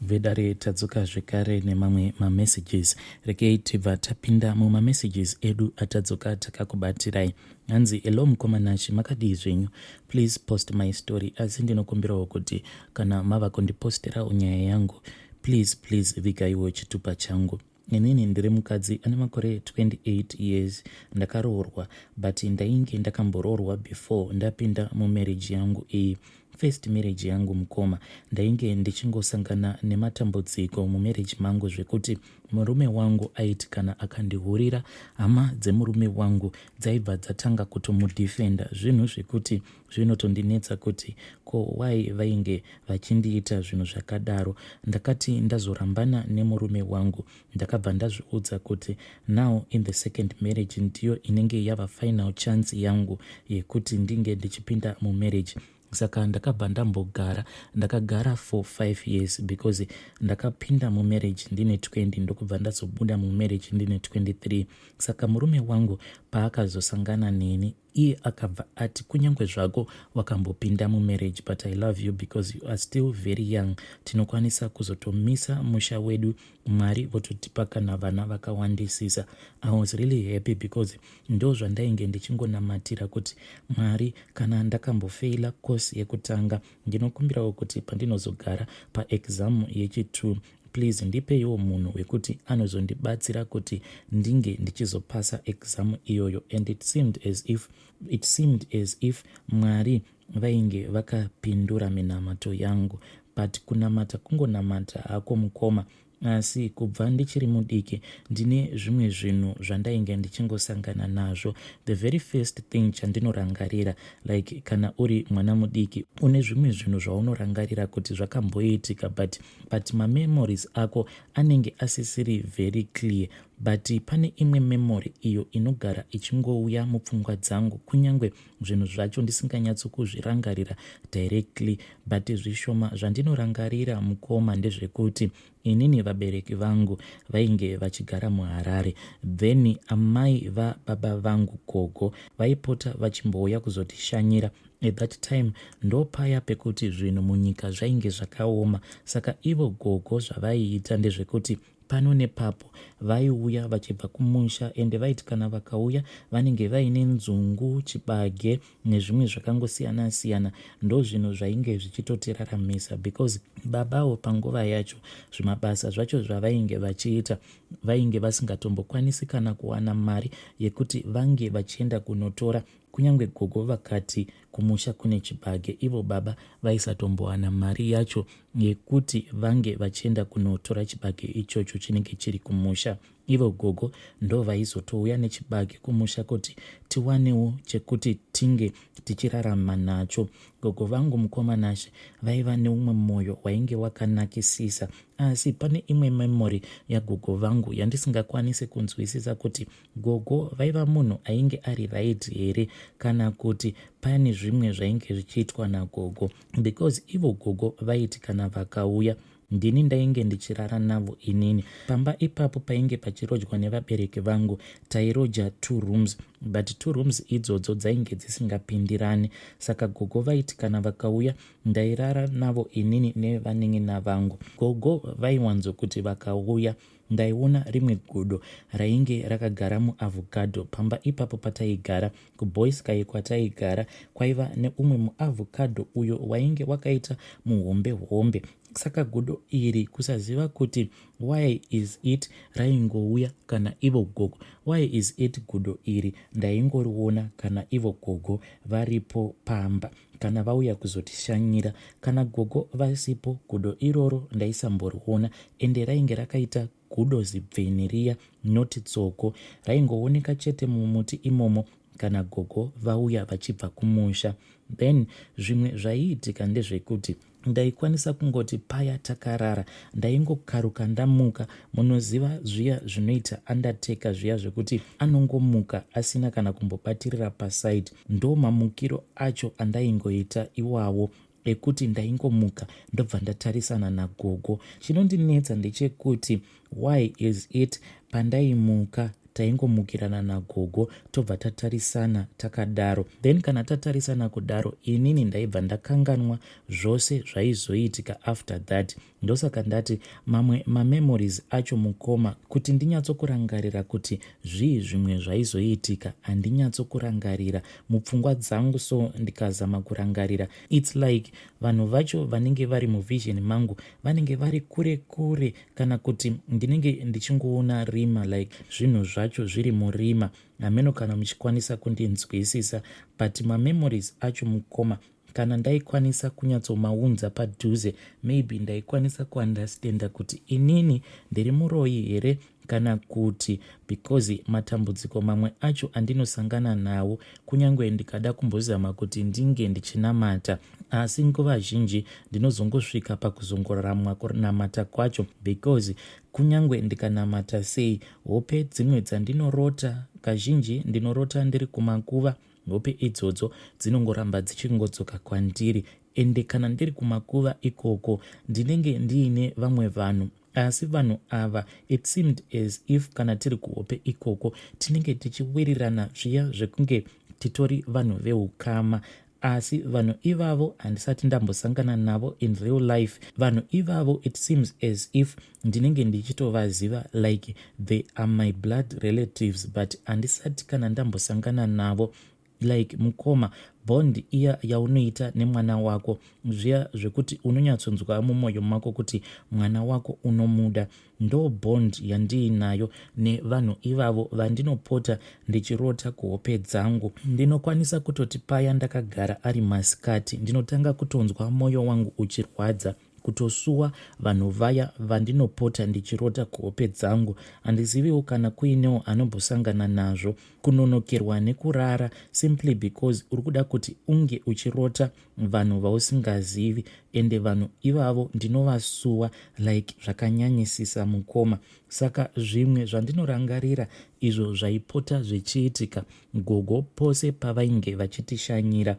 Vedare, tadzoka zvekare nemamwe mamessages. Rekei tibva tapinda mumamessages edu atadzoka takakubatirai. Hanzi, "Hello mukoma Nashi, makadii zvenyu? Please post my story, asi ndinokumbirawo kuti kana mava kundiposterawo nyaya yangu, please please vigaiwo chitupa changu. Inini ndiri mukadzi ane makore 28 years, ndakaroorwa, but ndainge ndakamboroorwa before ndapinda mumarriage yangu iyi. First marriage yangu, mukoma, ndainge ndichingosangana nematambudziko mumarriage mangu, zvekuti murume wangu aiti kana akandihurira, hama dzemurume wangu dzaibva dzatanga kutomudefenda, zvinhu zvekuti zvinotondinetsa kuti ko why vainge vachindiita zvinhu zvakadaro. Ndakati ndazorambana nemurume wangu, ndakabva ndazviudza kuti now in the second marriage ndiyo inenge yava final chance yangu yekuti ndinge ndichipinda mumarriage. Saka ndakabva ndambogara, ndakagara for 5 years, because ndakapinda mumarriage ndine 20, ndokubva ndazobuda mumarriage ndine 23. Saka murume wangu paakazosangana neni, iye akabva ati, 'Kunyange zvako wakambopinda mumarriage, but I love you because you are still very young. Tinokwanisa kuzotomisa musha wedu, Mwari vototipa kana vana vakawandisisa.' I was really happy because ndo zvandainge ndichingonamatira kuti, 'Mwari, kana ndakambofeila course yekutanga, ndinokumbirawo kuti pandinozogara paexam yechi2, please ndipeiwo munhu wekuti anozondibatsira kuti ndinge ndichizopasa exam iyoyo.' And it seemed as if Mwari vainge vakapindura minamato yangu. But kunamata kungonamata hako, mukoma, asi kubva ndichiri mudiki ndine zvimwe zvinhu zvandainge ndichingosangana nazvo. The very first thing chandinorangarira, like kana uri mwana mudiki, une zvimwe zvinhu zvaunorangarira kuti zvakamboitika, but mamemories ako anenge asisiri very clear. But pane imwe memory iyo inogara ichingouya mupfungwa dzangu, kunyange zvinhu zvacho ndisinganyatsokuzvirangarira directly. But zvishoma zvandinorangarira, mukoma, ndezvekuti inini vabereki vangu vainge vachigara muHarare. Then amai vababa vangu, gogo, vaipota vachimbouya kuzotishanyira. At that time ndopaya pekuti zvinhu munyika zvainge zvakaoma. Saka ivo gogo zvavaiita ndezvekuti pano nepapo vaiuya vachibva kumusha, ende vaiti kana vakauya vanenge vaine nzungu, chibage nezvimwe zvakangosiyana-siyana. Ndo zvinhu zvainge zvichitotiraramisa, because babawo panguva yacho zvimabasa zvacho zvavainge vachiita, vainge vasingatombokwanisi kana kuwana mari yekuti vange vachienda kunotora. Kunyange gogo vakati kumusha kune chibage, ivo baba vaisatombowana mari yacho yekuti vange vachienda kunotora chibage ichocho chinenge chiri kumusha. Ivo gogo ndo vaizotouya nechibage kumusha kuti tiwanewo chekuti tinge tichirarama nacho. Gogo vangu, mukoma Nashe, vaiva neumwe mwoyo wainge wakanakisisa. Asi pane imwe memory yagogo vangu yandisingakwanisi kunzwisisa kuti gogo vaiva munhu ainge ari right here, kana kuti pane zvimwe zvainge zvichiitwa nagogo, because ivo gogo vaiti kana vakauya, ndini ndainge ndichirara navo inini pamba ipapo painge pachirodzwa nevabereki vangu. Tairoja two rooms, but two rooms idzodzo dzainge dzisingapindirani. Saka gogo vaiti kana vakauya, ndairara navo inini nevanin'ina vangu. Gogo vaiwanzokuti vakauya, ndaiona rimwe gudo rainge rakagara muavocado pamba ipapo pataigara kuBoysky. Kwataigara kwaiva neumwe muavocado uyo wainge wakaita muhombe hombe. Saka gudo iri, kusaziva kuti why is it raingouya kana ivo gogo, why is it gudo iri ndaingoriona kana ivo gogo varipo pamba, kana vauya kuzotishanyira. Kana gogo vasipo, gudo iroro ndaisamboriona, ende rainge rakaita gudo zibveni riya, noti tsoko. Raingooneka chete mumuti imomo kana gogo vauya vachibva kumusha. Then zvimwe zvaiitika ndezvekuti ndaikwanisa kungoti paya takarara, ndaingokaruka ndamuka. Munoziva zviya zvinoita undertaker zviya, zvekuti anongomuka asina kana kumbobatirira paside? Ndo mamukiro acho andaingoita iwawo, ekuti ndaingomuka ndobva ndatarisana nagogo. Chinondinetsa ndechekuti why is it pandaimuka taingomukirana nagogo, tobva tatarisana takadaro? Then kana tatarisana kudaro, inini ndaibva ndakanganwa zvose zvaizoitika after that. Ndosaka ndati mamwe mamemories acho mukoma kuti ndinyatsokurangarira kuti zvii zvimwe zvaizoitika handinyatsokurangarira mupfungwa dzangu so ndikazama kurangarira its like vanhu vacho vanenge vari muvision mangu vanenge vari kure kure kana kuti ndinenge ndichingoona rima like zvinhu zvacho zviri murima. Hameno kana muchikwanisa kundinzwisisa but mamemories acho mukoma kana ndaikwanisa kunyatsomaunza padhuze maybe ndaikwanisa kuunderstanda kuti inini ndiri muroyi here kana kuti because matambudziko mamwe acho andinosangana nawo kunyange ndikada kumbozama kuti ndinge ndichinamata asi nguva zhinji ndinozongosvika pakuzongoramwa kunamata kwacho because kunyange ndikanamata sei hope dzimwe dzandinorota kazhinji ndinorota ndiri kumakuva Hope idzodzo dzinongoramba dzichingodzoka kwandiri ende kana ndiri kumakuva ikoko ndinenge ndiine vamwe vanhu asi vanhu ava it seemed as if kana tiri kuhope ikoko tinenge tichiwirirana zviya zvekunge titori vanhu veukama asi vanhu ivavo handisati ndambosangana navo in real life. Vanhu ivavo it seems as if ndinenge ndichitovaziva like they are my blood relatives but handisati kana ndambosangana navo. Like mukoma bond iya yaunoita nemwana wako zviya zvekuti unonyatsonzwa mumwoyo mako kuti mwana wako unomuda ndo bond yandiinayo nevanhu ivavo vandinopota ndichirota kuhope dzangu. Ndinokwanisa kutoti paya ndakagara ari masikati ndinotanga kutonzwa mwoyo wangu uchirwadza kutosuwa vanhu vaya vandinopota ndichirota kuhope dzangu. Handiziviwo kana kuinewo anombosangana nazvo kunonokerwa nekurara simply because uri kuda kuti unge uchirota vanhu vausingazivi ende vanhu ivavo ndinovasuwa like zvakanyanyisisa mukoma. Saka zvimwe zvandinorangarira izvo zvaipota zvichiitika gogo pose pavainge vachitishanyira.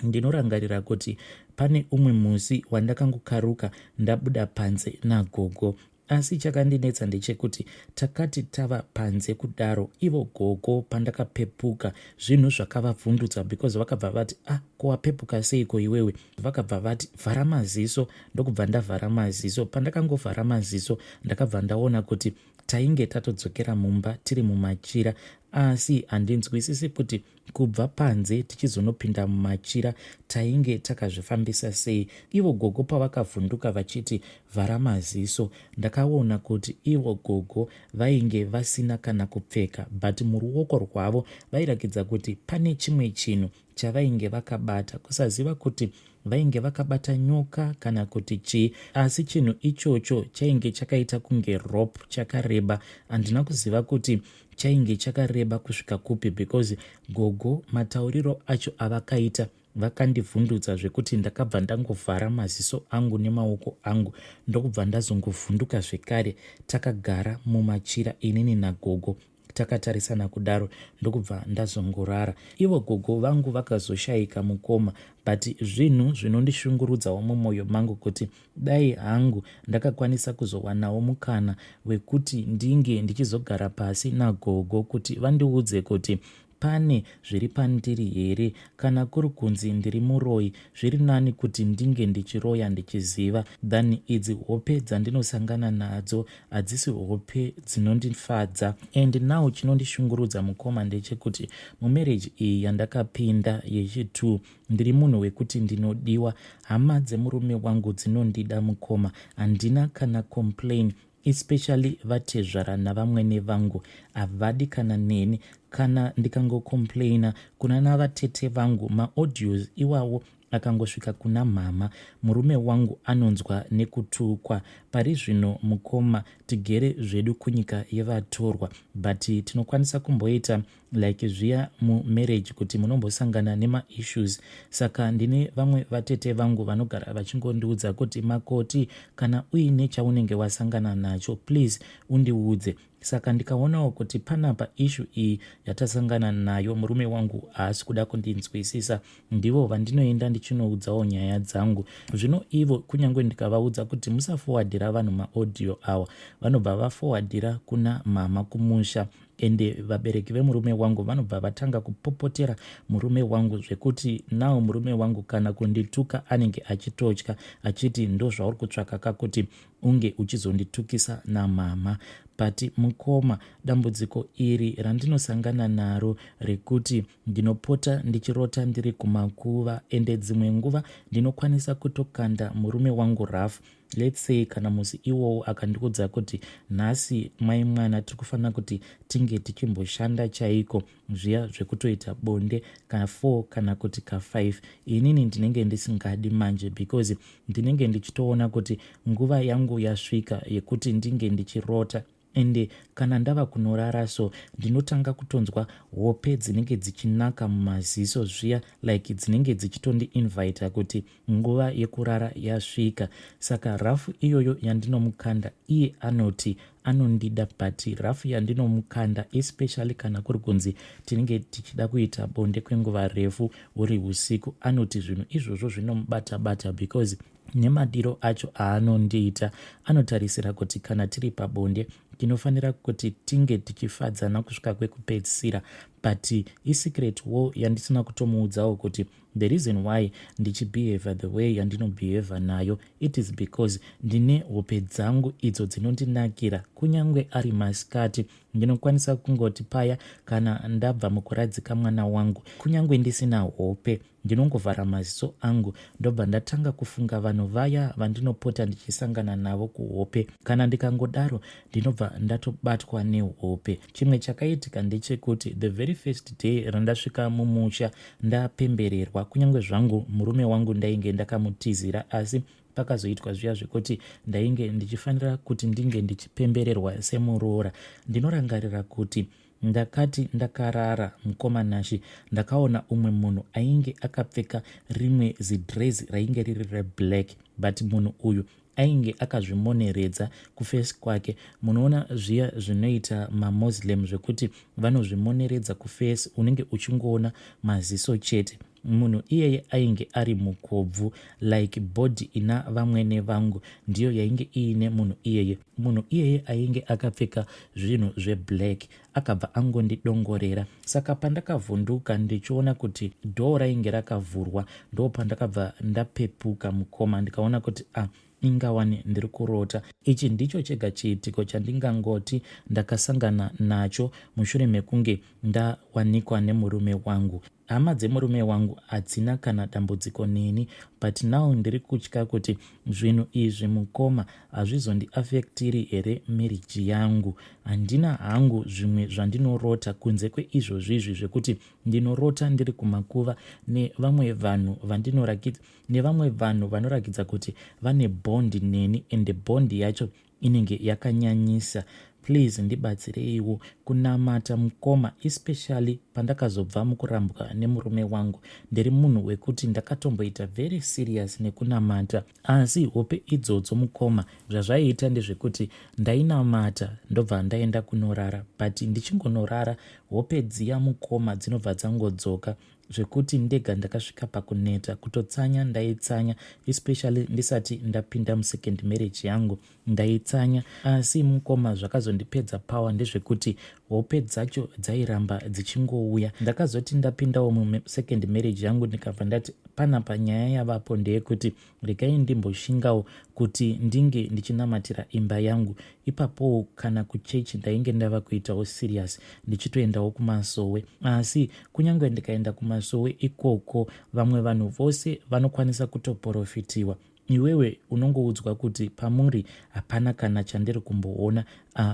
Ndinorangarira kuti pane umwe musi wandakangokaruka ndabuda panze nagogo asi chakandinetsa ndechekuti takati tava panze kudaro ivo gogo pandakapepuka zvinhu zvakavavhundutsa because vakabva vati ah ko wapepuka seiko iwewe vakabva vati vhara maziso ndokubva ndavhara maziso pandakangovhara maziso ndakabva ndaona kuti tainge tatodzokera mumba tiri mumachira asi handinzwisisi kuti Kubva panze tichizonopinda mumachira tainge takazvifambisa sei. Ivo gogo pavakavhunduka vachiti vhara maziso ndakaona kuti ivo gogo vainge vasina kana kupfeka but muruoko rwavo vairakidza kuti pane chimwe chinhu chavainge vakabata kusaziva kuti vainge vakabata nyoka kana kuti chii asi chinhu ichocho chainge chakaita kunge rope chakareba handina kuziva kuti chainge chakareba kusvika kupi because gogo matauriro acho avakaita vakandivhundutsa zvekuti ndakabva ndangovhara maziso angu nemaoko angu ndokubva ndazongovhunduka zvekare takagara mumachira inini nagogo takatarisana kudaro ndokubva ndazongorara. Ivo gogo vangu vakazoshaika mukoma but zvinhu zvinondishungurudzawo mumoyo mangu kuti dai hangu ndakakwanisa kuzowanawo mukana wekuti ndinge ndichizogara pasi nagogo kuti vandiudze kuti pane zviri pandiri here kana kuri kunzi ndiri muroyi zviri nani kuti ndinge ndichiroya ndichiziva than idzi hope dzandinosangana nadzo hadzisi hope dzinondifadza and now chinondishungurudza mukoma ndechekuti mumarriage iyi yandakapinda yechi2 ndiri munhu wekuti ndinodiwa hama dzemurume wangu dzinondida mukoma handina kana complain especially vatezvara navamwene vangu havadi kana neni kana ndikangocomplaina kuna navatete vangu maaudios iwawo akangosvika kuna mhamha murume wangu anonzwa nekutukwa pari zvino mukoma tigere zvedu kunyika yevatorwa but tinokwanisa kumboita like zviya mumarriage kuti munombosangana nemaissues saka ndine vamwe vatete vangu vanogara vachingondiudza kuti makoti kana uine chaunenge wasangana nacho please undiudze saka ndikaonawo kuti panapa issue iyi yatasangana nayo murume wangu haasi kuda kundinzwisisa ndivo vandinoenda ndichinoudzawo nyaya dzangu zvino ivo kunyange ndikavaudza kuti musafowadhira vanhu maaudio awa vanobva vafowadhira kuna mama kumusha. Ende vabereki vemurume wangu vanobva vatanga kupopotera murume wangu zvekuti now murume wangu kana kundituka anenge achitotya achiti ndozvauri kutsvaka ka kuti unge uchizonditukisa namama. But mukoma, dambudziko iri randinosangana naro rekuti ndinopota ndichirota ndiri kumakuva ende dzimwe nguva ndinokwanisa kutokanda murume wangu rough. Let's say kana musi iwowo akandiudza kuti nhasi mai mwana tiri kufanira kuti tinge tichimboshanda chaiko zviya zvekutoita bonde ka4 kana kuti ka5, inini ndinenge ndisingadi manje because ndinenge ndichitoona kuti nguva yangu yasvika yekuti ndinge ndichirota. Ende kana ndava kunorara so ndinotanga kutonzwa hope dzinenge dzichinaka mumaziso zviya, like dzinenge dzichitondiinvita kuti nguva yekurara yasvika. Saka rafu iyoyo yandinomukanda, iye anoti anondida, but rafu yandinomukanda, especially kana kuri kunzi tinenge tichida kuita bonde kwenguva refu huri usiku, anoti zvinhu izvozvo zvinomubata bata because nemadiro acho aanondiita anotarisira kuti kana tiri pabonde tinofanira kuti tinge tichifadzana kusvika kwekupedzisira. But isecret wo yandisina kutomuudzawo kuti the reason why ndichibehave the way yandinobehave nayo, it is because ndine hope dzangu idzo dzinondinakira. Kunyange ari masikati, ndinokwanisa kungoti paya kana ndabva mukuradzika mwana wangu, kunyange ndisina hope, ndinongovhara maziso angu ndobva ndatanga kufunga vanhu vaya vandinopota ndichisangana navo kuhope. Kana ndikangodaro, ndinobva ndatobatwa nehope. Chimwe chakaitika ndechekuti the very first day randasvika mumusha ndapembererwa, kunyange zvangu murume wangu ndainge ndakamutizira, asi pakazoitwa zviya zvekuti ndainge ndichifanira kuti ndinge ndichipembererwa semuroora, ndinorangarira kuti ndakati ndakarara, mukoma Nashi, ndakaona umwe munhu ainge akapfeka rimwe zidhirezi rainge riri reblack, but munhu uyu ainge akazvimoneredza kuface kwake. Munoona zviya zvinoita mamuslim zvekuti vanozvimoneredza kuface, unenge uchingoona maziso chete. Munhu iyeye ainge ari mukobvu, like body ina vamwene vangu ndiyo yainge iine munhu iyeye. Munhu iyeye ainge akapfeka zvinhu zveblack, akabva angondidongorera. Saka pandakavhunduka ndichiona kuti door rainge rakavhurwa, ndo pandakabva ndapepuka, mukoma, ndikaona kuti a ah, ingawani ndiri kurota. Ichi ndicho chega chiitiko chandingangoti ndakasangana nacho mushure mekunge ndawanikwa nemurume wangu. Hama dzemurume wangu hadzina kana dambudziko neni, but now ndiri kutya kuti zvinhu izvi, mukoma, hazvizondiafektiri here marriage yangu? Handina hangu zvimwe zvandinorota kunze kweizvozvizvi zvekuti ndinorota ndiri kumakuva nevamwe vanhu vandinorakidza, nevamwe vanhu vanorakidza kuti vane bond neni, ende bond yacho inenge yakanyanyisa. Please ndibatsireiwo kunamata, mukoma, especially pandakazobva mukurambwa nemurume wangu. Ndiri munhu wekuti ndakatomboita very serious nekunamata, asi hope idzodzo, mukoma, zvazvaiita ndezvekuti ndainamata ndobva ndaenda kunorara, but ndichingonorara hope dziya, mukoma, dzinobva dzangodzoka zvekuti ndega ndakasvika pakuneta kutotsanya. Ndaitsanya, especially ndisati ndapinda musecond marriage yangu, ndaitsanya. Asi mukoma, zvakazondipedza power ndezvekuti hope dzacho dzairamba dzichingouya. Ndakazoti ndapindawo musecond marriage yangu, ndikabva ndati panapa nyaya yavapo ndeyekuti regai ndimboshingawo kuti ndinge ndichinamatira imba yangu. Ipapowo kana kuchechi ndainge ndava kuitawo serious, ndichitoendawo kumasowe. Asi kunyange ndikaenda kumasowe ikoko, vamwe vanhu vose vanokwanisa kutoprofitiwa, iwewe unongoudzwa kuti pamuri hapana kana chandiri kumboona,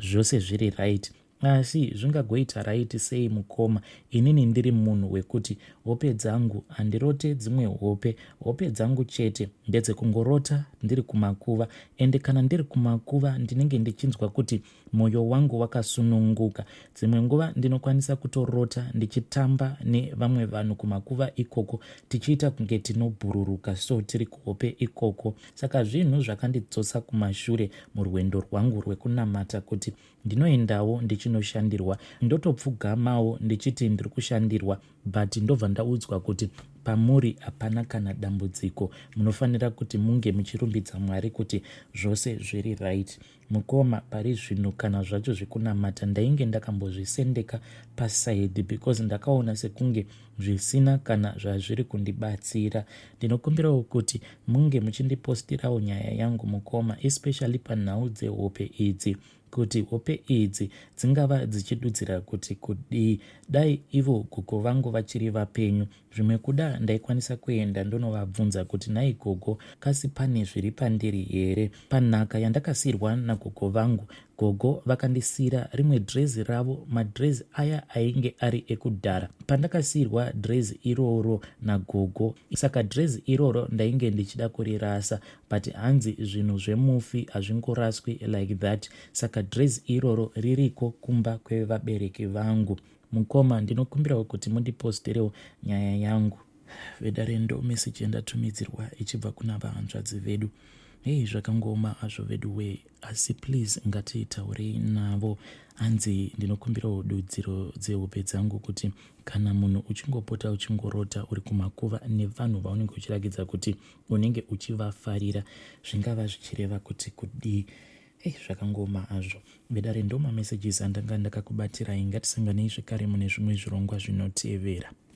zvose zviri right. Asi zvingagoita right sei, mukoma, inini ndiri munhu wekuti hope dzangu handirote dzimwe hope? Hope dzangu chete ndedzekungorota ndiri kumakuva, ende kana ndiri kumakuva ndinenge ndichinzwa kuti mwoyo wangu wakasununguka. Dzimwe nguva ndinokwanisa kutorota ndichitamba nevamwe vanhu kumakuva ikoko, tichiita kunge tinobhururuka so tiri kuhope ikoko. Saka zvinhu zvakandidzosa kumashure murwendo rwangu rwekunamata kuti ndinoendawo ndichinoshandirwa, ndotopfugamawo ndichiti ndiri kushandirwa, but ndobva ndaudzwa kuti Pamuri hapana kana dambudziko. Munofanira kuti munge muchirumbidza Mwari kuti zvose zviri right. Mukoma pari zvino kana zvacho zvekunamata ndainge ndakambozvisendeka paside because ndakaona sekunge zvisina kana zvazviri kundibatsira. Ndinokumbirawo kuti munge muchindipostirawo nyaya yangu mukoma especially panhau dzehope idzi kuti hope idzi dzingava dzichidudzira kuti kudii. Dai ivo gogo vangu vachiri vapenyu zvimwe kuda ndaikwanisa kuenda ndonovabvunza kuti nhai gogo kasi pane zviri pandiri here. Panhaka yandakasiirwa nagogo vangu Gogo vakandisiira rimwe dhirezi ravo, madhirezi aya ainge ari ekudhara pandakasiirwa dhirezi iroro nagogo. Saka dhirezi iroro ndainge ndichida kurirasa but hanzi zvinhu zvemufi hazvingoraswi like that. Saka dhirezi iroro ririko kumba kwevabereki vangu. Mukoma ndinokumbirawo kuti mundiposterewo nyaya yangu. Vedare ndo message yandatumidzirwa ichibva kuna vahanzvadzi vedu. Hei zvakangooma hazvo veduwee asi please ngatitaurei navo. Hanzi ndinokumbirawo dudziro dzehope dzangu kuti kana munhu uchingopota uchingorota uri kumakuva nevanhu vaunenge uchirakidza kuti unenge uchivafarira zvingava zvichireva kuti kudii. Hey, zvakangooma hazvo vedare ndo mamessages andanga ndakakubatirai ngatisanganei zvekare mune zvimwe zvirongwa zvinotevera.